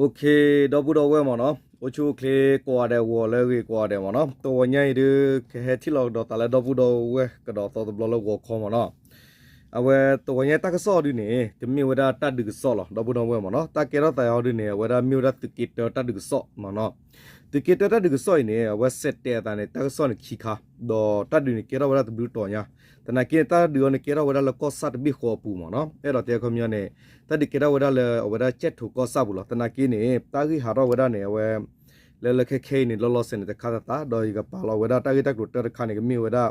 Okay, ဒီပုၢ်ဒီဝဲၢ်မ့ၢ်နီၤ, အိၣ်ဆူၣ်အိၣ်ချ့ကိးဂၤဒဲး ဂီၤလၢအဂ့ၤကိးဂၤဒဲးမ့ၢ်နီၤ, တဝီညါအံၤဒုး ကဟဲထံၣ်လိာ်ကဒီးသးလၢဒီပုၢ်ဒီဝဲၢ်ကဒီးသီတဘျီလၢဂီၤခီမ့ၢ်နီၤ. အဝဲတဝီညါတၢ်ကစီၣ်ဒုးန့ၣ် ကမ့ၢ်ဝဲဒၣ်တၢ်ဒုးကစီၣ်လီၤ ဒီပုၢ်ဒီဝဲၢ်မ့ၢ်နီၤ, တၢ်ကဲထီၣ်သးအီၤဒုးန့ၣ် အဝဲဒၣ်မ့ၢ်ဝဲဒၣ်သုးက့တၢတၢ်ဒုးကစီၣ်မ့ၢ်နီၤ. သုးက့တၢတၢ်ဒုးကစီၣ်အံၤန့ၣ် အဝဲစဲးတဲာ်အသးန့ၣ် တၢ်ကစီၣ်န့ၣ်ခံခါ, ဒီးတၢ်ဒုးန့ၣ်ကဲထီၣ်ဝဲဒၣ်တဘျုးတီၤညါ, သနာ်က့န့ၣ် တၢ်ဒုးအီၤန့ၣ်ကဲထီၣ်ဝဲဒၣ်လၢကီၢ်ဆၣ်တဘ့ၣ်ဃီအပူၤမ့ၢ်နီၤ, အဲၣ်ဒိးတဲခီပညီန့ၣ် တၢ်ဒုးကဲထီၣ်ဝဲဒၣ်လၢအဝဲဒၣ်ကၠဲၣ်ထိၣ်ကီၢ်ဆၣ်ပူၤလီၤ. သနာ်က့န့ၣ် တၢ်ဂ့ၢ်ဟးထီၣ်ဝဲဒၣ်န့ၣ် အဝဲ လၢလၢခဲခဲအံၤန့ၣ် လီၤလီၤဆဲးန့ၣ် တခါသးသး ဒီးယကပာ်လီၤဝဲဒၣ်တၢ်ဂ့ၢ်တၢ်ကျိၤတၢတခါန့ၣ် ကမ့ၢ်ဝဲဒၣ်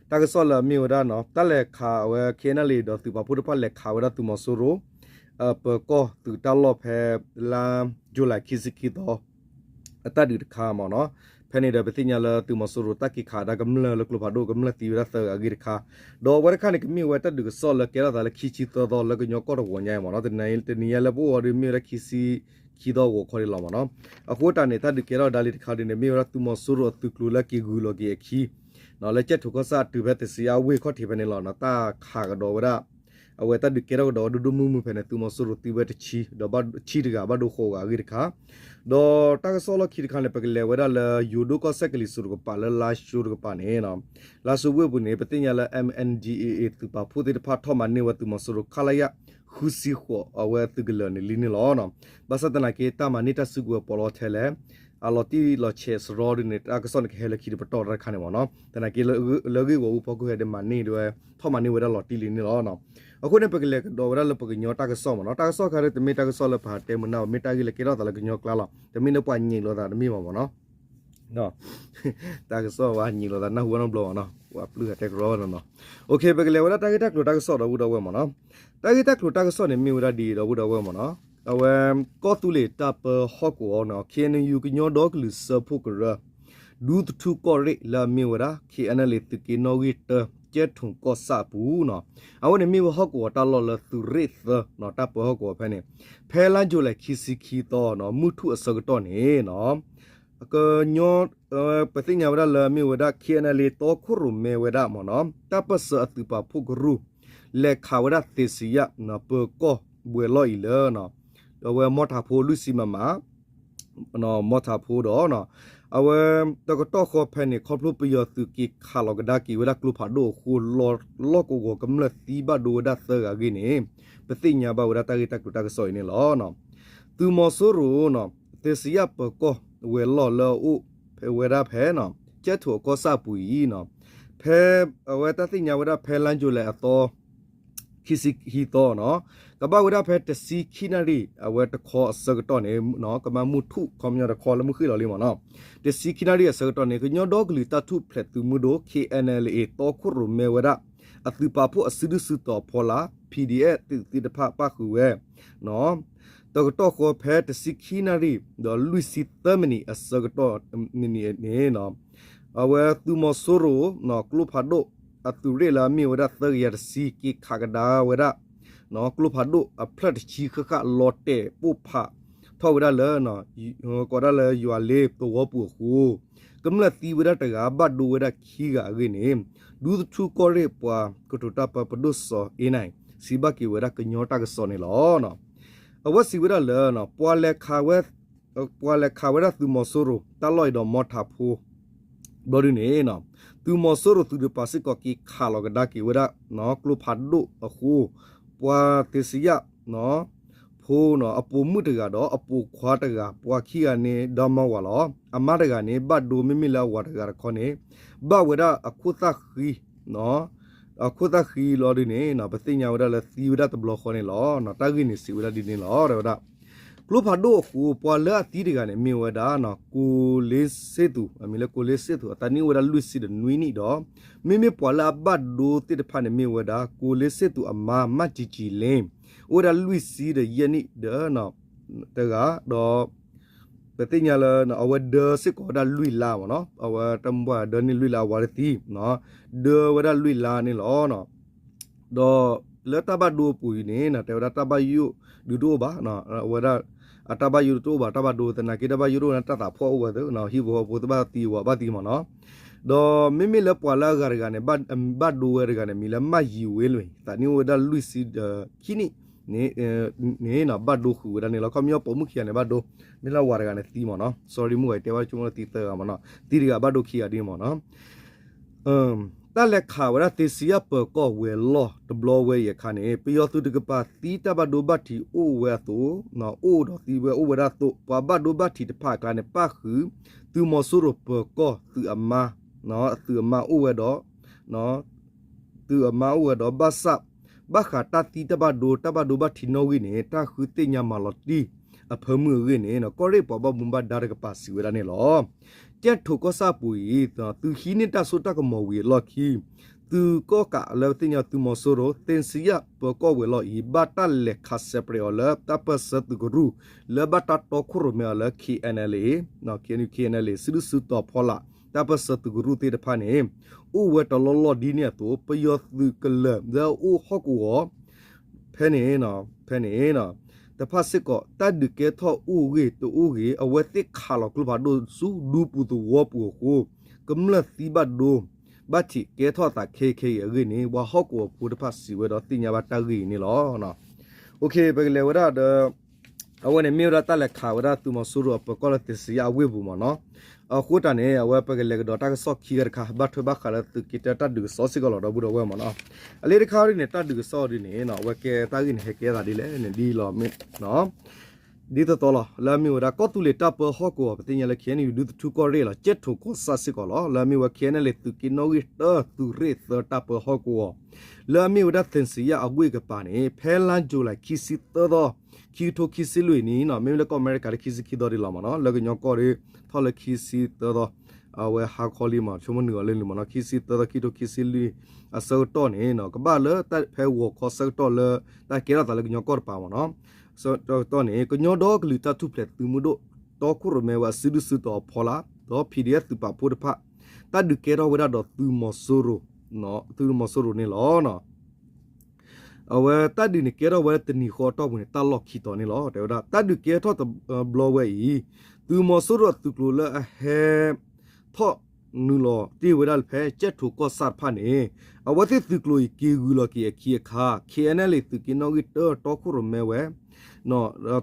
တၢ်ကစီၣ်လၢအမ့ၢ်ဝဲဒၣ်နီၤ တၢ်လဲၤခးအဝဲ ခ့ၣ်အဲၣ်အဲၣ်လ့ၣ် ဒီးသုးပာ်ဖှိၣ်တဖၣ်လဲၤခးဝဲဒၣ်သုးမီၤစိရိၤ ပၢၤကီၢ်သုးတၢ်လီၢ်ဖဲ လါယူၤလံခံဆံခံသီ အတၢ်ဒုးတခါမ့ၢ်နီၤ. ဖဲန့ၣ်ဒီးပသ့ၣ်ညါလၢသုးမီၤစိရိၤတၢ်က့ၤခးဒၣ်ကမျၢၢ်လၢကျိဖးဒိၣ် ကမျၢၢ်သံဝဲဒၣ်သၢဂၤအဂ့ၢ်တခါ, ဒီးအဝဲတခါန့ၣ် ကမ့ၢ်ဝဲတၢ်ဒုးကစီၣ်လၢကဲထီၣ်သးလၢခံဆံသၢသီလၢကညီကီၢ်တဝီညါအံၤမ့ၢ်နီၤ. တနံၤညါလၢပအိၣ်အီၤဒုးမ့ၢ်ဝဲဒၣ်ခံဆံ ခံသီဂီၤခီန့ၣ်လီၤမ့ၢ်နီၤ. အဃိတၢ်န့ၣ် တၢ်ဒုးကဲထီၣ်ဒၣ်လံတခါဒုးန့ၣ် မ့ၢ်ဝဲဒၣ်သုးမီၤစိရိၤအသုးကျိၤလၢက့ၤဂုာ်လီၤက့ၤအခံ လၢကၠဲၣ်ထိၣ်ကီၢ်ဆၣ်အတုၤဖဲသ့စံယါအဝ့ၢ်ခီၣ်ထံးဖဲန့ၣ်လီၤ. တၢ်ခးကဒီးဝဲဒၣ် အဝဲတၢ်ဒုးကဲထီၣ်ကဒီးဝဲဒိၣ်ဒိၣ်မုၢ်မုၢ်ဖဲန့ၣ် သုးမီၤစိရိၤသံဝဲတဆံ ဒီးဆံတဂၤဘၣ်ဒိဃိးဂၤအဂ့ၢ်တခါ, ဒီးတၢ်ကစီၣ်လီၢ်ခံတခါန့ၣ် ပကလဲၤဝဲဒၣ်လၢယိၤဒိၣ်ကီၢ်စဲၣ်ကလံၤစိးတကပၤလၢလါၡိတကပၤန့ၣ် လါၡိဝ့ၢ်ပူၤန့ၣ် ပသ့ၣ်ညါလၢ M N D A A သုးပာ်ဖှိၣ်သ့ၣ်တဖၣ်ထီၣ်မၤန့ၢ်ဝဲသုးမီၤစိရိၤ ခလရ ဃုဆံဃိး အဝဲသုးကလၢၤန့ၣ်လံန့ၣ်လီၤ. ဘၣ်ဆၣ်သနာ်က့ တၢ်မၤန့ၢ်တၢ်စုကဝဲၤပီးလီၤထဲလဲၣ် အလီၤတံၢ်လီၤဆဲးစရီဒ်န့ၣ် တၢ်ကစီၣ်န့ၣ်ကဟဲလၢခံတပတီၢ်တၢ်တခါန့ၣ်မ့ၢ်နီၤ. သနာ်က့ လၢဂ့ၢ်ဂီၢ်အူဖီခိၣ်ဟဲဒ်မၤန့ၢ်ဒ်ဝဲ ထီၣ်မၤန့ၢ်ဝဲဒၣ်လီၤတံၢ်လံန့ၣ်လီၤ. အဃိန့ၣ် ပကလဲၤကဒီးဝဲဒၣ်လၢပကညီတၢ်ကစီၣ်မ့ၢ်နီၤ. တၢ်ကစီၣ်ခါဒ်တမ့ၢ်တၢ်ကစီၣ်လၢပဟးတဲမုာ်နၢ်ဘၣ် မ့ၢ်တၢ်ဂ့ၢ်လၢကဲထီၣ်သးလၢကညီကျါလီၤ. တမ့ၢ်လၢပှၤညံးလိာ်သးတမ့ၢ်ဘၣ်မ့ၢ်နီၤ. တၢ်ကစီၣ်ဝဲညံးလိာ်သးနၢ်ဟူဘၣ်နီတဘျီဘၣ်နီၤ. ပှၤပျုၢ်ဂၤတဲကရီနီၤနီၤ. ပကလဲၤဝဲဒၣ်တၢ်ဂ့ၢ်တၢ်ကျိၤတၢ်ကစီၣ်ဒီပုၢ်ဒီဝဲၢ်မ့ၢ်နီၤ. တၢ်ဂ့ၢ်တၢ်ကျိၤတၢ်ကစီၣ်န့ၣ်မ့ၢ်ဝဲဒၣ်ဒ်အံၤဒီပုၢ်ဒီဝဲၢ်မ့ၢ်နီၤ. အဝဲ ကီၢ်သူလ့ၤတၢ်ပၢဟီၣ်ကဝီၤနီၤ K N U ကညီဒီကလုာ်စၢဖှိၣ်ကရၢ ဒူသထူၣ်ကီၢ်ရ့ၣ်လၢအမ့ၢ်ဝဲဒၣ် K N L A သုးက့နီၣ်ဂံၢ်တၢ ကၠဲၣ်ထိၣ်ကီၢ်ဆၣ်အပူၤနီၤ. အဝဲန့ၣ်မ့ၢ်ဝဲဟီၣ်ကဝီၤတၢ်လီၢ်လၢသုးရ့ၣ်သၢနီၤ တၢ်ပၢဟီၣ်ကဝီၤဖဲန့ၣ် ဖဲလါယူၤလံခံဆံခံသီနီၤ မုၢ်ထူၣ်အဆၢကတီၢ်န့ၣ်နီၤ ကညီ ပသ့ၣ်ညါဝဲဒၣ်လၢအမ့ၢ်ဝဲဒၣ် K N L A တီခိၣ်ရိၣ်မဲဝဲဒၣ်မ့ၢ်နီၤ တၢ်ပၢၢ်ဆၢအသုးပာ်ဖှိၣ်ကရူၢ် လဲၤခးဝဲဒၣ်သ့စံယၣ်နီၤ ပၢၤကီၢ်ဝဲၤလီၢ်အံၤလၢ အဝဲမီထးဖိလွံၢ်ဆံမမ မီထးဖိဒီး အဝဲတကတီၢ်ဃီဖဲန့ၣ် ခီဖျိပယီၤသုးက့ၤခးလီၤကဒါက့ၤဝဲဒၣ်ကျိဖးဒိၣ်အဃိ လီၢ်ကဝီၤကမျၢၢ်သံဘၣ်ဒိဝဲဒၣ်သၢဂၤအဂ့ၢ်န့ၣ် ပသ့ၣ်ညါဘၣ်ဝဲဒၣ်တၢ်ဂ့ၢ်တၢ်ကျိၤတၢ်ကစီၣ်အံၤန့ၣ်လီၤ. သုးမီၤစိရိၤ သ့စံယၣ်ပၢၤကီၢ်ဝဲၤလီၢ်လၢအအိၣ်ဝဲဒၣ်ဖဲ ကၠဲၣ်ထိၣ်အကီၢ်ဆၣ်အပူၤအံၤနီၤ ဖဲအဝဲတၢ်သ့ၣ်ညါဝဲဒၣ်ဖဲလါယူၤလံအသီ ခံဆံခံသီနီၤ ကဘၣ်ဝဲဒၣ်ဖဲတဆံခံနၣ်ရံၣ် အဝဲတခီအဆၢကတီၢ်န့ၣ် ကမၤမုၢ်ထူၣ်ခီပညီတခီလၢမုၢ်ဃ့ၢ်လီၤလံမ့ၢ်နီၤ တဆံခံနၣ်ရံၣ်အဆၢကတီၢ်န့ၣ် ကညီဒီကလုာ်တၢ်ထူၣ်ဖျဲးသုးမုၢ်ဒိၣ် K N L A တီခိၣ်ရိၣ်မဲဝဲဒၣ် အသုးပာ်ဖှိၣ်အစုဒုၣ်စုတီၤအဖီလာ် P D F သုးသ့ၣ်တဖၣ်ပၣ်ဃုာ်ဝဲ တကတီၢ်ဃီဖဲတဆံခံနၣ်ရံၣ် ဒီးလွံၢ်ဆံသၢမံးနံးအဆၢကတီၢ်မံးနံးန့ၣ် အဝဲသုးမီၤစိရိၤ ကျိဖးဒိၣ်အသုးရ့ၣ်လၢအမ့ၢ်ဝဲဒၣ်သၢကယၤတဆံ က့ၤခးကဒါဝဲဒၣ် ကျိဖးဒိၣ်အဖျၢၣ်တဆံဃၣ်ဃၣ်လီၤတဲာ်ပိၢ်ဖးထီၣ်ဝဲဒၣ်လၢ ကိးဒၣ်လၢယွၤလ့သဝီပူၤအဃိ ကမျၢၢ်သံဝဲဒၣ်တဂၤ ဘၣ်ဒိဝဲဒၣ်ခံဂၤအဂ့ၢ်န့ၣ် ဒူသထူၣ်ကီၢ်ရ့ၣ်ပှၤကတိၤတၢ်ပၢပဒိၣ်စီၤအ့နၢ် စံးဘၣ်က့ၤဝဲဒၣ်ကညီတၢ်ကစီၣ်န့ၣ်လီၤ. အဝဲစံးဝဲဒၣ်လၢ ပှၤလဲၤခးဝဲ ပှၤလဲၤခးဝဲဒၣ်သုးမီၤစိရိၤ တၢ်လီၢ်အံၤဒီးမီထးဖိ ဘျီဒုန့ၣ် သုးမီၤစိရိၤသုးတပၤစ့ၢ်ကီးက့ၤခးလီၤကဒါက့ၤဝဲဒၣ် ကျိဖးဒိၣ်အဃိ ပှၤသ့စံယၣ် ဖိ အပိာ်မုၣ်တဂၤဒီး အပိာ်ခွါတဂၤ ပှၤခံဂၤန့ၣ် ဒီမါဝၤလီၤ. အမါတဂၤန့ၣ် ဘၣ်ဒိမ့မ့ၢ်လၢအဝၤတဂၤတခီန့ၣ် ဘၣ်ဝဲဒၣ်အခိၣ်သၣ်ဃံ အခိၣ်သၣ်ဃံလီၤဒုန့ၣ် ပသ့ၣ်ညါဝဲဒၣ်လၢသံဝဲဒၣ်တဘျီဃီန့ၣ်လီၤ. တၢ်ဂ့ၢ်န့ၣ်စံးဝဲဒၣ်ဒ်န့ၣ်လီၤ တဲဝဲဒၣ် ကျိဖးဒိၣ်အဃိ ပှၤလၢအသံတဂၤန့ၣ် မ့ၢ်ဝဲဒၣ် ကိၤလ့စ့သူး အမံၤလၢကိၤလ့စ့သူး အသးနံၣ်အိၣ်ဝဲဒၣ်လွံၢ်ဆံဒီးနွံနံၣ်ဒီး မ့မ့ၢ်ပှၤလၢအဘၣ်ဒိသ့ၣ်တဖၣ်န့ၣ် မ့ၢ်ဝဲဒၣ် ကိၤလ့စ့သူးအမါ မၢ်ကံကံလ့ အိၣ်ဝဲဒၣ်လွံၢ်ဆံဒီးယဲၢ်နံၣ်ဒီး တဂၤဒီး ပသ့ၣ်ညါလၢ အဝဲဒၢစ့ၢ်ကီးဝဲဒၣ်လွံၢ်လါမ့ၢ်နီၤ, အဝဲတၢ်မိၢ်ပှၢ်ဒၢန့ၢ်လွံၢ်လါ အဝၤတသံ ဒၢဝဲဒၣ်လွံၢ်လါန့ၣ်လီၤ. ဒီးလၢတၢ်ဘၣ်ဒိအပူၤအံၤန့ၣ် တဲဝဲဒၣ်တၢ်ဘၣ်ယိၣ်ဒုးတအိၣ်ဘၣ်, အဝဲဒၣ် အတၢ်ဘၣ်ယိၣ်ဒုးတအိၣ်ဘၣ်, တၢ်ဘၣ်ဒိသနာ်က့ တၢ်ဘၣ်ယိၣ်ဒိၣ်န့ၣ် တၢ်သးဖှီၣ်အိၣ်ဝဲသ့, ဟံၣ်ဖိဃီဖိတဘၣ်သံဝဲဘၣ်သံမ့ၢ်နီၤ. ဒီးမ့မ့ၢ်လၢပှၤလၢအဂၤတဂၤန့ၣ် ဘၣ်ဒိဝဲတဂၤန့ၣ် မံၤလၢမၢ်ယံၤဝ့လွံၢ် သးနံၣ်အိၣ်ဝဲဒၣ်လွံၢ်ဆံဒီးခံနံၣ် န့ၣ် ဘၣ်ဒိဃုာ်ဝဲဒၣ်န့ၣ်လီၤ. ခီပညီပိာ်မုၣ်ခံဂၤန့ၣ်ဘၣ်ဒိ, မ့ၢ်လၢဝၤတဂၤန့ၣ်သံမ့ၢ်နီၤ, sorry မုၢ်ဂၤတဲဘၣ်ဆိကမိၣ်လၢသံသၢဂၤမ့ၢ်နီၤ, သံတဂၤဘၣ်ဒိခံဂၤဒ်န့ၣ်မ့ၢ်နီၤ. တၢ်လဲၤခးဝဲဒၣ်သ့စံယၣ်ပၢၤကီၢ်ဝဲၤလီၢ်တဘျီဝဲအံၤအခါန့ၣ် ပယီၤသုးတကပၤသံတၢ်ဘၣ်ဒိဘၣ်ထံးအိၣ်ဝဲအသိး, အိၣ်ဒီးသံဝဲအိၣ်ဝဲဒၣ်အသိး ပှၤဘၣ်ဒိဘၣ်ထံးတဖၣ်အကျါန့ၣ် ပၣ်ဃုာ် သုးမီၤစိရိၤပၢၤကီၢ်သုးအမါ, သုးအမါအိၣ်ဝဲဒီး သုးအမါအိၣ်ဝဲဒီးဘၣ်ဆၣ် ဘၣ်ဃးတၢ်သံတၢ်ဘၣ်ဒိတၢ်ဘၣ်ဒိဘၣ်ထံးနီၣ်ဂံၢ်န့ၣ် တၢ်ဃုသ့ၣ်ညါမၤလီၤတံၢ်အဖၢမုၢ်အဂ့ၢ်န့ၣ် ကီၢ်ရ့ၣ်ပှၤဘၣ်မူဘၣ်ဒါတကပၤစံးဝဲဒၣ်န့ၣ်လီၤ. ကၠဲၣ်ထိးကီၢ်ဆၣ်ပူၤအံၤ သုးဟံးန့ၢ်တၢ်စိတၢ်ကမီၤဝံၤအလီၢ်ခံ သုးကီၣ်ကးလၢပသ့ၣ်ညါသုးမီၤစိရိၤ သ့စံယၣ်ပၢၤကီၢ်ဝဲၤလီၢ်အံၤ ဘၣ်တၢ်လဲၤခးစဲးပြဲးအီၤလၢတၢ်ပၢၢ်ဆၢသုးကရူၢ် လၢဘၣ်တၢ်တီခိၣ်ရိၣ်မဲအီၤလၢ KNLA, KNU KNLA စုဒုၣ်စုတီၤဖီလာ် တၢ်ပၢၢ်ဆၢသုးကရူၢ်သ့ၣ်တဖၣ်န့ၣ် အိၣ်ဝဲတလီၢ်လီၢ်ဒ်န့ၣ်အသိး ပယီၤသုးကလၢၤလၢအအိၣ်ဟီၣ်ကဝီၤ ဖဲန့ၣ် ဖဲန့ၣ် တဖၣ်စ့ၢ်ကီး တၢ်ဒုးကဲထီၣ်အိၣ်ဂ့ၤတအိၣ်ဂ့ၤ အဝဲသ့ၣ်ခးလီၤကျိဖးဒိၣ်ဆူဒူပူၤသဝီပူၤအဃိ ကမျၢၢ်သံဘၣ်ဒိ ဘၣ်ထံးကဲထီၣ်သးခဲအံၤခဲအံၤအဂ့ၢ်န့ၣ် ပှၤဟီၣ်ကဝီၤဖိတဖၣ်စံးဝဲဒီးသ့ၣ်ညါဘၣ်တၢ်ဂ့ၢ်အံၤန့ၣ်လီၤ. ပကလဲၤဝဲဒၣ်ဒီး အဝဲန့ၣ်မ့ၢ်ဝဲဒၣ်တၢ်လဲၤခးဝဲဒၣ်သုးမီၤစိရိၤအပၢၤကီၢ်လၢသ့စံယၣ်အဝ့ၢ်ပူၤမ့ၢ်နီၤ. အဃိတၢ်န့ၣ် အဝဲပကလဲၤကဒီးတၢ်ကစီၣ်ခံဂၤတခါ ဘၣ်ထွဲဘၣ်ဃးလၢသုးက့တၢတၢ်ဒုးကစီၣ်စ့ၢ်ကီးလီၤ ဒီပုၢ်ဒီဝဲၢ်မ့ၢ်နီၤ. အလ့တခါဒ်န့ၣ် တၢ်ဒုးကစီၣ်ဒ်န့ၣ် အဝဲကဲတၢ်ဂ့ၢ်န့ၣ် ဟဲကဲသးဒ်လဲၣ်န့ၣ် ဒ်လီၤ ဒ်သိးသိးလီၤ လၢအမ့ၢ်ဝဲဒၣ်ကီၢ်သူလ့ၤတၢ်ပၢဟီၣ်ကဝီၤ ပသ့ၣ်ညါလၢ KNU ဒူသထူကီၢ်ရ့ၣ်လီၤ ကၠဲၣ်ထိးကီၢ်ဆၣ်စ့ၢ်ကီးလီၤ. လၢအမ့ၢ်ဝဲ KNLA သုးက့နီၣ်ဂံၢ်တၢ သုးရ့ၣ်သၢတၢ်ပၢဟီၣ်ကဝီၤ လၢအမ့ၢ်ဝဲဒၣ်သ့စံယၣ်အဝ့ၢ်ကပၤန့ၣ် ဖဲလါယူၤလံခံဆံသၢသီ ခံကထိခံဆံလွံၢ်နံၣ်နီၤ မ့မ့ၢ်လၢကီၢ်အမဲရကၤလၢခံဆံခံသီဒ်လီၤမ့ၢ်နီၤ လၢကညီကီၢ်ဒီး ထီၣ်လၢခံဆံသၢသီ အဝဲဟါခီလံမ့ၢ် ဆိကမိၣ်နုာ်အီၤလၢနုာ်မ့ၢ်နီၤ ခံဆံသၢသီ ခံကထိခံဆံလွံၢ် အဆၢကတီၢ်န့ၣ်နီၤ ကဘၣ်လၢတၢ်ဖဲဂီၤခီဆၢကတီၢ်လၢ တၢ်ကဲထီၣ်သးလၢကညီကီၢ်တပၤမ့ၢ်နီၤ ဆၢကတီၢ်န့ၣ် ကညီဒီကလုာ်တၢ်ထူၣ်ဖျဲးသုးမုၢ်ဒိၣ် တီခိၣ်ရိၣ်မဲဝဲအစုဒုၣ်စုတီၤအဖီလာ် ဒီး PDF သုးပာ်ဖှိၣ်တဖၣ် တၢ်ဒုးကဲထီၣ်ဝဲဒၣ်ဒီးသုးမီၤစိရိၤ သုးမီၤစိရိၤန့ၣ်လီၤ. အဝဲတၢ်ဒုးန့ၣ်ကဲထီၣ်ဝဲလၢတနံၤဃီအတီၢ်ပူၤန့ၣ် တၢ်လီၢ်ခံတီၤန့ၣ်လီၤ. တဲဝဲဒၣ် တၢ်ဒုးကဲထီၣ်တဘျီဝဲအံၤ သုးမီၤစိရိၤအသုးကျိၤလၢအဟဲ ထီၣ်နုာ်လီၤတ့ၢ်ဝဲဒၣ်ဖဲကၠဲၣ်ထိးကီၢ်ဆၣ်တဖၣ်န့ၣ် အဝဲသ့ၣ်သုးကျိၤအံၤက့ၤဂုၤလီၤက့ၤအခံအခါ KNLA သုးက့နီၣ်ဂံၢ်တၢ တီခိၣ်ရိၣ်မဲဝဲ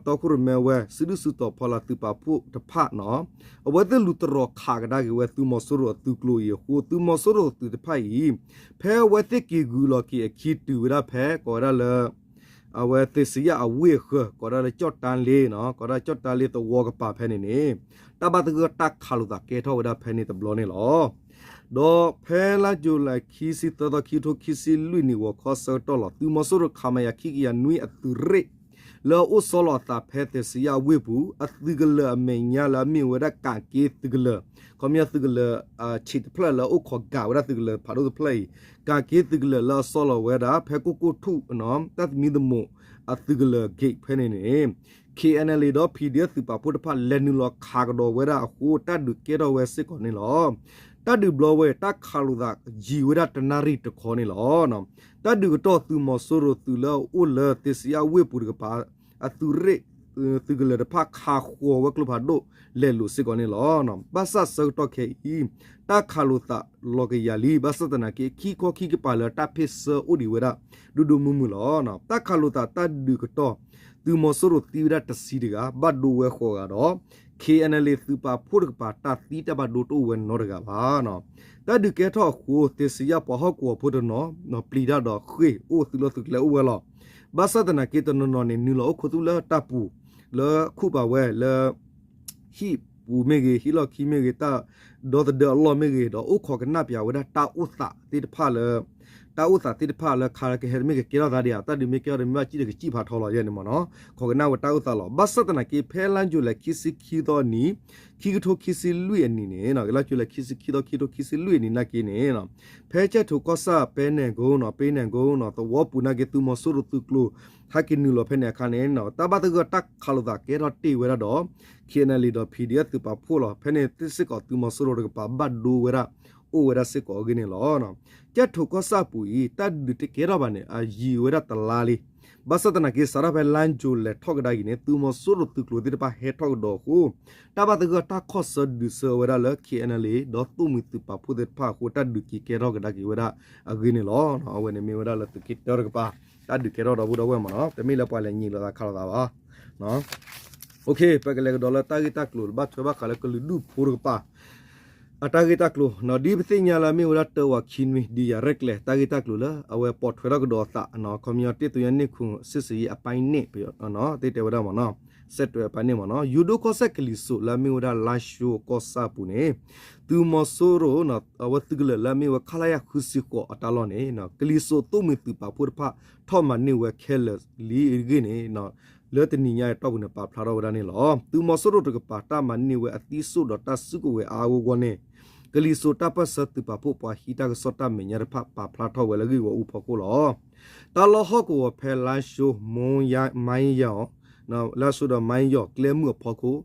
တီခိၣ်ရိၣ်မဲဝဲ စုဒုၣ်စုတီၤဖီလာ်သုးပာ်ဖှိၣ်တဖၣ်နီၤ အဝဲသ့ၣ်လူၤတရီၤခးကဒါက့ၤဝဲသုးမီၤစိရိၤအသုးကျိၤအံၤအဃိ သုးမီၤစိရိၤသုးတဖၣ်အံၤ ဖဲအဝဲသ့ၣ်က့ၤဂုၤလီၤက့ၤအခံတုၤဝဲဒၣ်ဖဲ ကိးဝဲဒၣ်လၢ အဝဲသ့စံယၣ်အဝ့ၢ်အဃၢၤ ကိးဒၣ်လၢကၠီၣ်တၢ်လ့နီၤ ကိးဒၣ်ကၠီၣ်တၢ်လ့သဝီကပၤဖဲန့ၣ်န့ၣ် တၢ်ဘၣ်သဂၢၢ်တၢ်ခးလိာ်သးကဲထီၣ်ဝဲဒၣ်ဖဲန့ၣ်တဘျီန့ၣ်လီၤ. ဒီးဖဲလါယူၤလံခံဆံသၢသီ ခံကထိခံဆံလွံၢ်နံၣ်ဂီၤခီဆၢကတီၢ်လီၤ သုးမီၤစိရိၤ ခမရ ခံကယၤနွံအသုးရ့ၣ် လၢအအိၣ်ဆီလီၤအသးဖဲသ့စံယၣ်အဝ့ၢ်ပူၤ အသုးကလၢၤအမဲာ်ညါလၢအမ့ၢ်ဝဲဒၣ်ကးက့သုးကလၢၤ ခီပညီသုးကလၢၤ ဆံးတဖျၢၣ်လၢအအိၣ်ခိးကးဝဲဒၣ်သုးကလၢၤဖးဒိၣ်တဖျၢၣ်အံၤ ကးက့သုးကလၢၤလၢအဆီလီၤဝဲဒၣ် ဖဲကိၣ်ကိၣ်ထူၣ် တၢ်သမံသမိးအသုးကလၢၤ gate ဖဲန့ၣ်န့ၣ် KNLA ဒီး PDF သုးပာ်ဖှိၣ်တဖၣ် လဲၤနုာ်လီၤခးကဒီးဝဲဒၣ်အဃိ တၢ်ဒုးကဲထီၣ်ဝဲစ့ၢ်ကီးန့ၣ်လီၤ. တၢ်ဒုးဘျီဝဲ တၢ်ခးလိာ်သးယံာ်ဝဲဒၣ်တနၣ်ရံၣ်တခီန့ၣ်လီၤ. တၢ်ဒုးကတီၢ်သုးမီၤစိရိၤသုးလၢအအိၣ်လၢသ့စံယၣ်ဝ့ၢ်ပူၤတကပၤ အသုးရ့ၣ် သုးကလၢၤတဖၣ်ခးဃီၤဝဲကျိဖးဒိၣ်လဲၤလိာ်စ့ၢ်ကီးန့ၣ်လီၤ. ဘၣ်ဆၣ်ဆၢကတီၢ်ခဲအံၤ တၢ်ခးလိာ်သးလီၤကယၤလံ ဘၣ်ဆၣ်သနာ်က့ ခံခီခံကပၤလၢတၢ်ဖ့ၣ်ဆၢအိၣ်ဒံးဝဲဒၣ် ဒိၣ်ဒိၣ်မုၢ်မုၢ်လီၤ. တၢ်ခးလိာ်သးတၢ်ဒုးကတီၢ် သုးမီၤစိရိၤသံဝဲဒၣ်တဆံတဂၤ ဘၣ်ဒိဝဲဃိးဂၤဒီး KNLA သုးပာ်ဖှိၣ်တကပၤ တၢ်သံတၢ်ဘၣ်ဒိတအိၣ်ဝဲနီတဂၤဘၣ်. တၢ်ဒုးကဲထီၣ်အဃိ သ့စံယၣ်ပှၤဟီၣ်ကဝီၤဖိတနီၤ ပျံၤတၢ်ဒီးဃ့ၢ်အိၣ်သုးလီၢ်သုးကျဲအိၣ်ဝဲလီၤ. ဘၣ်ဆၣ်သနာ်က့တနီၤနီၤန့ၣ် နုာ်လီၤအိၣ်ခိးသူၣ်လၢတၢ်ပူၤ လၢခူၣ်ပာ်ဝဲလၢ ဟံၣ်ပူၤမ့ၢ်ဂ့ၤ ဟံၣ်လီၢ်ခံမ့ၢ်ဂ့ၤ တၢ်ဒီသဒၢအလီၢ်မ့ၢ်ဂ့ၤ ဒီးအိၣ်ခိးကနၣ်ပၠးဝဲဒၣ်တၢ်အိၣ်သးသ့ၣ်တဖၣ်လၢ တၢ်အိၣ်သးသ့ၣ်တဖၣ်လၢခါကဟဲတမ့ၢ်ကကဲထီၣ်သးဒံးဧါ တၢ်ဒုးမ့ၢ်ကဲထီၣ်ဒီးမ့ၢ်ဘၣ်စံၣ်ဒီးကစံၣ်ဖးထီလီၤယဲန့ၣ်မ့ၢ်နီၤ ခိးကနၣ်ဝဲတၢ်အိၣ်သးလီၤ. ဘၣ်ဆၣ်သနာ်က့ ဖဲလါယူၤလံခံဆံခံသီအနံၤ ခံကထိခံဆံလွံၢ်အနံၤန့ၣ် လါယူၤလံခံဆံခံသီ ခံကထိခံဆံလွံၢ်အနံၤနာ်က့န့ၣ် ဖဲကၠဲၣ်ထိးကီၢ်ဆၣ် ပဲနဲၣ်ကိနီၤ ပဲနဲၣ်ကိနီၤ သဝီပူၤနာ်က့ သုးမီၤစိရိၤသုးကျိၤ ဟဲက့ၤနုာ်လီၤဖဲန့ၣ်အခါန့ၣ် တၢ်ဘၣ်သဂၢၢ်တၢ်ခးလိာ်သးကဲထီၣ်တ့ၢ်ဝဲဒၣ်ဒီး KNLA ဒီး PDF သုးပာ်ဖှိၣ်လီၤ. ဖဲန့ၣ်သ့ၣ်စ့ၢ်ကီး သုးမီၤစိရိၤတကပၤဘၣ်ဒိဝဲဒၣ် အိၣ်ဝဲဒၣ်စ့ၢ်ကီးအဂ့ၢ်န့ၣ်လီၤ. ကၠဲၣ်ထိးကီၢ်ဆၣ်ပူၤအံၤ တၢ်ဒုးတကဲထီၣ်ဘၣ်န့ၣ် အယံာ်ဝဲဒၣ်တလါလံ. ဘၣ်ဆၣ်သနာ်က့ စးထီၣ်ဖဲလါယူၤလဲၤထီၣ်ကဒါက့ၤန့ၣ် သုးမီၤစိရိၤသုးကျိၤသ့ၣ်တဖၣ်ဟဲထီၣ်ကဒီးအဃိ တၢ်ဘၣ်သဂၢၢ်တၢ်ခီၣ်ဆၢဒုးဆၢဝဲဒၣ်လၢ K N L A ဒီးသိၣ်မှံၤသုးပာ်ဖှိၣ်သ့ၣ်တဖၣ်အဃိ တၢ်ဒုးက့ၤကဲထီၣ်ကဒါက့ၤဝဲဒၣ်အဂ့ၢ်န့ၣ်လီၤ. အဝဲန့ၣ်မ့ၢ်ဝဲဒၣ်လၢသုးက့တၢတကပၤ တၢ်ဒုးကဲထီၣ်ဒီပုၢ်ဒီဝဲၢ်မ့ၢ်နီၤ တမ့ၢ်လၢပှၤလဲၤညံးလိာ်သးခးလိာ်သးဘၣ်. ပကလဲၤကဒီးလၢတၢ်ဂ့ၢ်တၢ်ကျိၤ ဘၣ်ထွဲဘၣ်ဃးလၢကလုာ်ဒူၣ်ဖိတကပၤ အတၢ်ဂ့ၢ်တၢ်ကျိၤ ဒ်ပသ့ၣ်ညါလၢအမ့ၢ်ဝဲဒၣ်တၢဝးခံနွံ ဒံးယၤရဲၣ်ကျဲၤ တၢ်ဂ့ၢ်တၢ်ကျိၤလၢ အဝဲပိာ်ထွဲထီၣ်ကဒီးအသး ခီပညီ တစ်သုညနစ်ခုနှစ် စစ်ဆင်ရေးအပိုင်းနှစ် သ့တဲဝဲဒၣ်မ့ၢ်နီၤ ဆက်တွဲအပိုင်းနှစ် မ့ၢ်နီၤ ယိၤဒိၣ်ကီၢ်စဲၣ်ကလံၤစိးလၢအမ့ၢ်ဝဲဒၣ် လါၡိကီၢ်ဆၣ်အပူၤန့ၣ် သုးမီၤစိရိၤ အဝဲသုးကလၢာ်လၢအမ့ၢ်ဝဲ ခလရ ဃုဆံဃိး အတၢ်လီၢ်န့ၣ် ကလံၤစိးသိၣ်မှံၤသုးပာ်ဖှိၣ်တဖၣ် ထီၣ်မၤန့ၢ်ဝဲခဲလၢာ်လံအဂ့ၢ်န့ၣ် လၢတနံၤညါအတီၢ်ပူၤန့ၣ် ပာ်ဖျါထီၣ်ဝဲဒၣ်န့ၣ်လီၤ. သုးမီၤစိရိၤတကပၤ တၢ်မၤန့ၢ်ဝဲအသံစိၣ်ဒီးတၢ်စုကဝဲၤအါအါဂီၢ်ဂီၢ်န့ၣ် ကလံၤစိးတၢ်ပၢၢ်ဆၢသုးပာ်ဖှိၣ်ပှၤဟံးတၢ်ကစီၣ်တၢ်မဲာ်ညါတဖၣ် ပာ်ဖျါထီၣ်ဝဲလၢဂ့ၢ်ဂီၢ်အူဖီခိၣ်လီၤ. တၢ်လီၢ်ဟီၣ်ကဝီၤဖဲလါၡိ မယၤ မယၤ လါၡိဒီးမယၤ ကျဲမုၢ်အဖီခိၣ်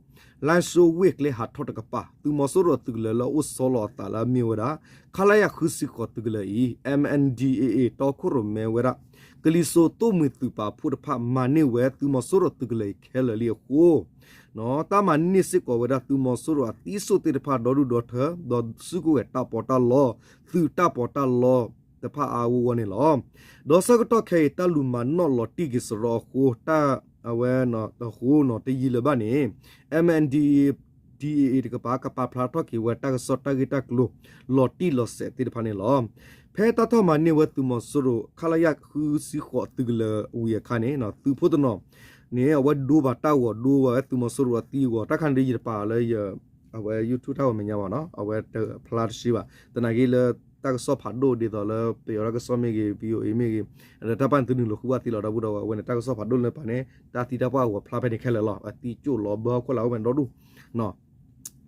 လါၡိဝ့ၢ်ကျဲဟးထီၣ်တကပၤ သုးမီၤစိရိၤအသုးကလၢာ်လၢအအိၣ်ဆီလီၤအသးလၢအမ့ၢ်ဝဲဒၣ် ခလရ ဃုဆံဃိး သုးကလၢာ်အံၤ M N D A A တီခိၣ်ရိၣ်မဲဝဲဒၣ် ကလံၤစိးသိၣ်မှံၤသုးပာ်ဖှိၣ်တဖၣ် မၤန့ၢ်ဝဲသုးမီၤစိရိၤသုးကလၢာ်အံၤခဲလၢာ်လံအဃိ တၢ်မၤန့ၢ်စ့ၢ်ကီးဝဲဒၣ်သုးမီၤစိရိၤအသံစိၣ်သ့ၣ်တဖၣ်ဒီဒူၣ်ဒီထၢ ဒီးစုကဝဲၤတၢ်ပီးတၢ်လီ သုးတၢ်ပီးတၢ်လီတဖၣ်အါအါဂီၢ်ဂီၢ်န့ၣ်လီၤ. ဒီးဆၢကတီၢ်ခဲအံၤ တၢ်လူၤမၤနီၣ်လီၤတံၢ်က့ၤစရီအဃိ တၢ်အဝဲအဃိနီၤ တယံာ်လၢၤဘၣ်န့ၣ် M N D A A တကပၤ ကပာ်ဖျါထီၣ်က့ၤဝဲတၢ်ကစီၣ်တၢ်ဂ့ၢ်တၢ်ကျိၤ လီၤတံၢ်လီၤဆဲးသ့ၣ်တဖၣ်န့ၣ်လီၤ. ဖဲတၢ်ထီၣ်မၤန့ၢ်ဝဲသုးမီၤစိရိၤ ခလရ ဃုဆံဃိး သုးကလၢာ်ဝံၤအခါန့ၣ် သုးဖိတနီၤန့ၣ် အဝဲဒိဘၣ်တၢ်ဂီၤဒိဝဲသုးမီၤစိရိၤအသံအဂီၤ တၢ်ခါန့ၣ်ဒီးယတပာ်လၢယ အဝဲ YouTube တၢ်ဂီၤမဲာ်ညါဘၣ်နီၤ အဝဲတဖျါတရှဲဘၣ် သနာ်က့လၢ တၢ်ကစီၣ်ဖးဒိၣ်ဒ်သိးလၢပယီၤတၢ်ကစီၣ်မ့ၢ်ဂ့ၤ V O A မ့ၢ်ဂ့ၤ ဒီးတၢ်ပာ်န့ၣ်သုနုာ်လီၤဃုဘၣ်သ့လီၤ ဒီပုၢ်ဒီဝဲၢ် အဝဲန့ၣ် တၢ်ကစီၣ်ဖးဒိၣ်လၢပာ်န့ၣ် တၢ်သံတၢ်ပှၢ်အဂီၤဖျါဖဲန့ၣ်ခဲလၢာ်လီၤ အသံကၠိၣ်လီၤဘၢဟီၣ်ခိၣ်လာ်အိၣ်ဖဲန့ၣ်ဒီဒူၣ်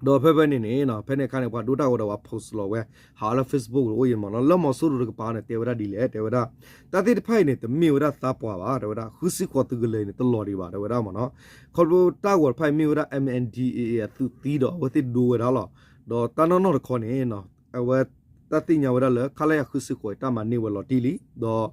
ဒီးဖဲဖဲန့ၣ်န့ၣ် ဖဲန့ၣ်အခါန့ၣ် ပှၤဒိတၢ်ဂီၤဒီးပှၤ post လီၤဝဲ ဟးလၢ Facebook အိၣ်ယံၤမ့ၢ်နီၤ လၢမီၤစိရိၤတကပၤန့ၣ် တဲဝဲဒၣ်ဒ်လဲၣ် တဲဝဲဒၣ် တၢ်သ့ၣ်တဖၣ်အံၤန့ၣ် တမ့ၢ်ဝဲဒၣ်သးပှၢ်ဘၣ် တဲဝဲဒၣ် ဃုဆံဃိးသုးကလၢာ်အံၤန့ၣ် တလီၤဒံးဘၣ် တဲဝဲဒၣ်မ့ၢ်နီၤ ခီဖျိတၢ်ဂီၤတဖၣ်အံၤမ့ၢ်ဝဲဒၣ် M N D A A အသုးသံဒီး အဝဲသ့ၣ်ဒိဝဲဒၣ်လီၤ ဒီးတၢ်နီၢ်နီၢ်တခီန့ၣ် အဝဲ တၢ်သ့ၣ်ညါဝဲဒၣ်လၢ ခလရ ဃုဆံဃိးအံၤ တၢ်မၤန့ၢ်ဝဲလီၤတံၢ်လံ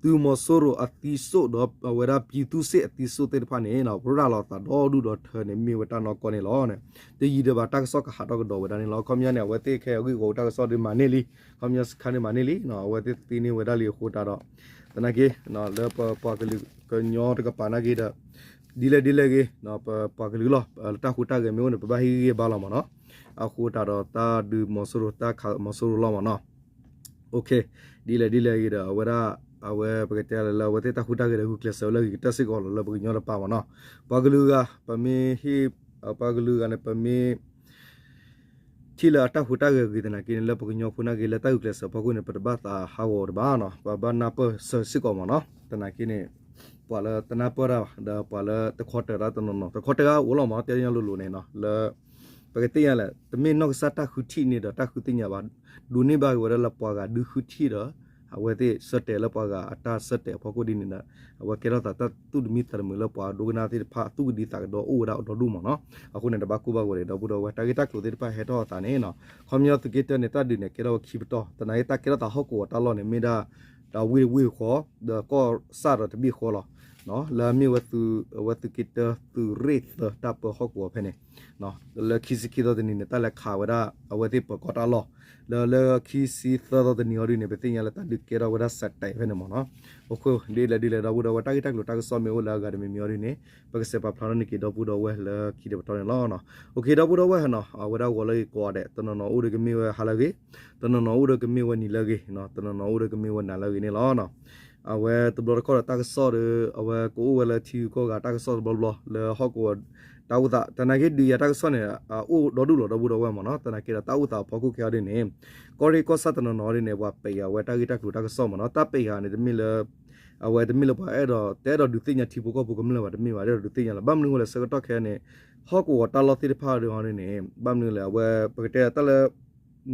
ဒီး သုးမီၤစိရိၤအသံစိၣ်ဒီး အဝဲဒၣ် ပြည်သူ့စစ် အသံစိၣ်သ့ၣ်တဖၣ်န့ၣ် ရၤလီၤသးဒီဒူၣ်ဒီထၢန့ၣ် မ့ၢ်ဝဲတၢ်နီၢ်ကီၢ်န့ၣ်လီၤ. တယံာ်ဒံးဘၣ်တၢ်ကစီၣ်ကဟးထီၣ်ကဒီးဝဲဒၣ်န့ၣ်လီၤ. ခီပညီန့ၣ် အဝဲသ့ၣ်ခဲအံၤအဂ့ၢ်အဂီၤတၢ်ကစီၣ်ဒီးမၤန့ၢ်လံ, ခီပညီစခါန့ၣ်မၤန့ၢ်လံ, အဝဲသ့ၣ်သ့န့ၢ်ဝဲဒၣ်လံအဃိတၢ်ဒီး သနာ်က့ လၢပပှၤကလုာ်ကညီတကပၤနာ်က့ဒီး ဒ်လဲၣ်ဒ်လဲၣ်ဂ့ၤ ပပှၤကလုာ်လီၤ လၢတၢ်ဟူးတၢ်ဂဲၤမ့ၢ်အိၣ်န့ၣ် ပဘၣ်ဟ့ၣ်ဂံၢ်ဟ့ၣ်ဘါလီၤမ့ၢ်နီၤ. အဃိတၢ်ဒီးတၢ်ဒုးမီၤစိရိၤ တၢ်ခးမီၤစိရိၤလီၤမ့ၢ်နီၤ. ဒ်လဲၣ်ဒ်လဲၣ်ဂ့ၤဒီး အဝဲဒၣ် အဝဲပကတဲလၢအဝဲသ့ၣ်တၢ်ဟူးတၢ်ဂဲၤဒီးဂုာ်ကျဲးစၢးဝဲလၢအဂ့ၤကတၢၢ်စ့ၢ်ကီးလီၤ လၢပကညီတကပၤမ့ၢ်နီၤ. ပှၤကလုာ်ဂၤ ပမ့ၢ်ဟ့ၣ် ပှၤကလုာ်ဂၤန့ၣ် ပမ့ၢ် ထံၣ်လၢအတၢ်ဟူးတၢ်ဂဲၤဂ့ၤသနာ်က့န့ၣ် လၢပကညီဖိနာ်က့ လၢတၢ်ဂုာ်ကျဲးစၢးဖီခိၣ်န့ၣ် ပတဘၣ်သးဟးဂီၤတဘၣ်နီၤ, ပဘၣ်နၢ်ပၢၢ်စၢၤစ့ၢ်ကီးမ့ၢ်နီၤ. သနာ်က့န့ၣ် ပှၤလၢတနၢ်ပၢၢ်တၢ်ဘၣ် ဒီးပှၤလၢတခီတၢၤတၢ်တနီၤနီၤ တခီတၢၤတၢ်အိၣ်လီၤမ့ၢ်နီၤ တဲညါလိၤလိၤန့ၣ်နီၤ လၢ ပကသ့ၣ်ညါလၢ တမ့ၢ်နီၢ်ကစၢ်တၢ်ဃုထံၣ်န့ၣ်ဒီးတၢ်ဃုသ့ၣ်ညါဘၣ်, ဒိးန့ၢ်ဘၣ်က့ၤဝဲဒၣ်လၢပှၤဂၤဒုးဃုထံၣ်ဒီး အဝဲသ့ၣ်ဆၢတဲာ်လၢပှၤဂၤအတၢ်ဆၢတဲာ်အဖီခိၣ်ဒ်န့ၣ်ဒီး အဝဲကဲထီၣ်သးတၢ်သူၣ်တမံသးတမုာ်လၢပှၤဒိကနၣ်သ့ၣ်တဖၣ် သူၣ်ကဒံသးကဒီးအိၣ်ဝဲဒၣ်ဒီဒူၣ်မ့ၢ်နီၤ. အဃိန့ၣ် တဘၣ်ကိၢ်ဘၣ်ဂီၤန့ၣ် ဒီပုၢ်ဒီဝဲၢ် တၢ်ဂ့ၢ်တၢ်ကျိၤသ့ၣ်တဖၣ်ဟဲထီၣ်အသးန့ၣ်နီၤ ခီပညီသုးက့တၢန့ၣ် တၢ်ဒုးန့ၣ်ကဲထီၣ်ဝဲခံပတီၢ် သနာ်က့တၢ်ကဲထီၣ်သးဟီၣ်ကဝီၤတၢ်လီၢ်န့ၣ် မ့ၢ်ဒၣ် တၢ်ဝ့ၢ်တဝ့ၢ်ဃီ ဒီးကီၢ်ဆၣ်ဒီးတဘ့ၣ်ဃီလီၤ. လၢအမ့ၢ်ဝဲသုး အဝဲသုးက့တၢ သုးရ့ၣ်သၢတၢ်ပၢဟီၣ်ကဝီၤဖဲန့ၣ် လၢခံဆံခံသီတနံၤန့ၣ် တၢ်လဲၤခးဝဲဒၣ် အဝဲသ့ၣ်ပၢၤကီၢ်တၢ်လီၢ် လၢလၢခံဆံသၢသီတနံၤအီၤဒ်န့ၣ် ပသ့ၣ်ညါလၢတၢ်ဒုးကဲထီၣ်ဝဲဒၣ်စဲးတဲာ်ဖဲန့ၣ်မ့ၢ်နီၤ. အဃိ ဒ်လဲၣ်ဒ်လဲၣ် ဒီပုၢ်ဒီဝဲၢ် တၢ်ဂ့ၢ်တၢ်ကျိၤတၢ်ကစီၣ်မ့ၢ်အိၣ်လၢအဂၤတမံၤမံၤအီၤဒ်န့ၣ် ပကစဲးပာ်ဖျါထီၣ်န့ၢ်က့ၤဒီပုၢ်ဒီဝဲၢ်လၢခံတပတီၢ်န့ၣ်လီၤ. အိၣ်ခ့ ဒီပုၢ်ဒီဝဲၢ်နီၤ အဝဲဒၣ်ဂီၤလၢဂ့ၤကိးဂၤဒဲး တနီၤနီၤအိၣ်ဒီးကမ့ၢ်ဝဲဟါလၢအဂ့ၤ, တနီၤနီၤအိၣ်ဒီးကမ့ၢ်ဝဲနံၤလၢအဂ့ၤ, တနီၤနီၤအိၣ်ဒီးကမ့ၢ်ဝဲနၤလၢအဂ့ၤန့ၣ်လီၤ. အဝဲတဘျီတခီၣ်ဒီးတၢ်ကစီၣ်ဒီး အဝဲကအိၣ်ဝဲလၢထံဂုၤကီၢ်ဂၤတၢ်ကစီၣ်တဘျီဘျီ လၢဟီၣ်ကဝီၤတၢ်အိၣ်သး သနာ်က့ဒုးယၤတၢ်ကစီၣ်န့ၣ် အိၣ်ဒီဒူၣ်လီၤ ဒီပုၢ်ဒီဝဲၢ်မ့ၢ်နီၤ. သနာ်က့ဒီးတၢ်အိၣ်သးအဖီခိၣ်ခဲအံၤဒ်န့ၣ် ကီၢ်ရ့ၣ်ကီၢ်ဆၣ်တနီၤနီၤဒ်န့ၣ် ပှၤပဲာ်ဃာ်ဝဲတၢ်ဂ့ၢ်တၢ်ကျိၤတၢ်ကစီၣ်မ့ၢ်နီၤ. တၢ်ပဲာ်ဃာ်န့ၣ် တမ့ၢ်လၢ အဝဲတမ့ၢ်လၢပှၤအဲၣ်ဒိး တအဲၣ်ဒိးဒုးသ့ၣ်ညါထံဖိကီၢ်ဖိကမျၢၢ်ဘၣ် တမ့ၢ်ဘၣ် တအဲၣ်ဒိးဒုးသ့ၣ်ညါလီၤ. ဘၣ်မနုၤအဃိလဲၣ် ဆၢကတီၢ်ခဲအံၤန့ၣ် ဟီၣ်ကဝီၤတၢ်လီၢ်သ့ၣ်တဖၣ်ဒ်န့ၣ် ဘၣ်မနုၤလဲၣ် အဝဲ ပကတဲတၢ်လၢ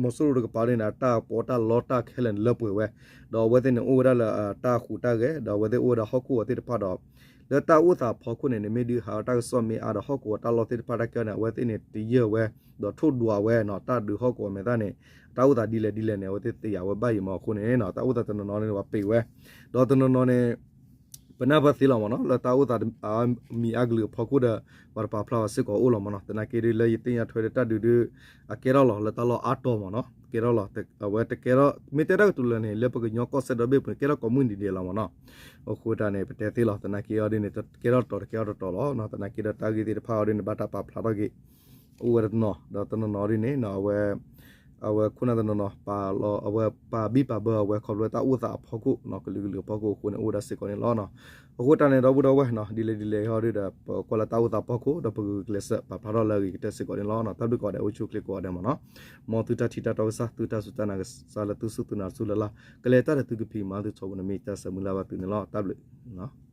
မီၤစိရိၤတကပၤဒ်န့ၣ် အတၢ်ပီးတၢ်လီတၢ်ခဲလၢာ်န့ၣ်လၢပှဲၤဝဲ ဒီးအဝဲသ့ၣ်န့ၣ်အိၣ်ဝဲဒၣ်လၢအတၢ်ဟူးတၢ်ဂဲၤ ဒီးအဝဲသ့ၣ်အိၣ်ဝဲဒၣ်ဟီၣ်ခိၣ်အီၤသ့ၣ်တဖၣ်ဒီး လၢတၢ်အိၣ်သးအဖီခိၣ်န့ၣ် နမ့ၢ်ဒုးဟးတၢ်ကစီၣ်မ့ၢ်အါဒီးဟီၣ်ကဝီၤတၢ်လီၢ်သ့ၣ်တဖၣ်တၢ်ကဲန့ၣ် အဝဲသ့ၣ်န့ၣ်တယၢၢ်ဝဲ ဒီးထိၣ်ဒွးဝဲနီၤ တၢ်ဒုးဟီၣ်ကဝီၤမဲာ်သၣ်န့ၣ် တၢ်အိၣ်သးဒ်လဲၣ်ဒ်လဲၣ်န့ၣ် အဝဲသ့ၣ်သ့ၣ်ယၤဝဲဘၣ်ယံၤမးအဃိန့ၣ်နီၤ တၢ်အိၣ်သးတနီၤနီၤန့ၣ် ပှၤပဲာ်ဝဲ ဒီးတနီၤနီၤန့ၣ် ပနၢ်ပၢၢ်သ့လီၤမ့ၢ်နီၤ လၢတၢ်အိၣ်သးမံၤအါကလုာ်အဖီခိၣ်ဒီး ပှၤတပာ်ဖျါအီၤစ့ၢ်ကီးအိၣ်လီၤမ့ၢ်နီၤ. သနာ်က့ဒီး လၢယသ့ၣ်ညါထွဲဒီးတၢ်ဒုးဒီး အကဲထီၣ်လီၤလၢတၢ်လီၢ်အါတီၤမ့ၢ်နီၤ ကဲထီၣ်လီၤ. အဝဲတကဲထီၣ် မ့ၢ်တဲတၢ်ကတိၤလၢန့ၣ် လၢပကညီကီၢ်စဲၣ်ဒီဘ့ၣ်ပူၤန့ၣ် ကဲထီၣ်ကိးမုၢ်နံၤဒဲးလီၤမ့ၢ်နီၤ. အဃိတၢ်န့ၣ် ပတဲသ့လီၤ သနာ်က့အီၤဒ်န့ၣ် တကဲထီၣ်တတီၤတကဲထီၣ်တတီၤလီၤ. သနာ်က့ဒီးတၢ်ဂ့ၢ်သ့ၣ်တဖၣ်အီၤဒ်န့ၣ် ဘၣ်တၢ်ပာ်ဖျါထီၣ်က့ၤ အိၣ်ဝဲတနီၤ ဒီးတနီၤနီၤဒ်န့ၣ် အဝဲ အဝဲခိၣ်နၢ်တနီၤနီၤ ပာ်လီၤ အဝဲပာ်ဘံၣ်ပာ်ဘၢအဝဲခီဖျိတၢ်အိၣ်သးအဖီခိၣ် ကလုာ်ကလုာ်အဖီခိၣ်အဃိန့ၣ် အိၣ်ဝဲဒၣ်စ့ၢ်ကီးန့ၣ်လီၤ. အဃိတၢ်န့ၣ် ဒီပုၢ်ဒီဝဲၢ်နီၤ ဒ်လဲၣ်ဒ်လဲၣ်ဟီဒ်ဒီး ပကွၢ်လၢတၢ်အိၣ်သးဖီခိၣ် ဒီးပဂုာ်ကျဲးစၢးပာ်ဖျါထီၣ်လၢအဂ့ၤကတၢၢ်စ့ၢ်ကီးန့ၣ်လီၤ. တၢ်ဘျုးကိးဂၤဒဲး အိၣ်ဆူၣ်အိၣ်ချ့ကိးဂၤဒဲးမ့ၢ်နီၤ. မ်သုတၢ်ထံၣ်တၢ်တီကစၢ် သုတၢ်စူၢ်တၢ်နာ်ကစၢ်လၢသုစူၢ်သုနာ်တစူၢ်လၢ်လၢ် ကလဲၤတၢ်ဒီးသုကဖံးကမၤသုထီဘိန့ၣ် မ့ၢ်တၢ်ဆၢမုၢ်လၢ်ဘၣ်သုန့ၣ်လီၤ. တၢ်ဘျုး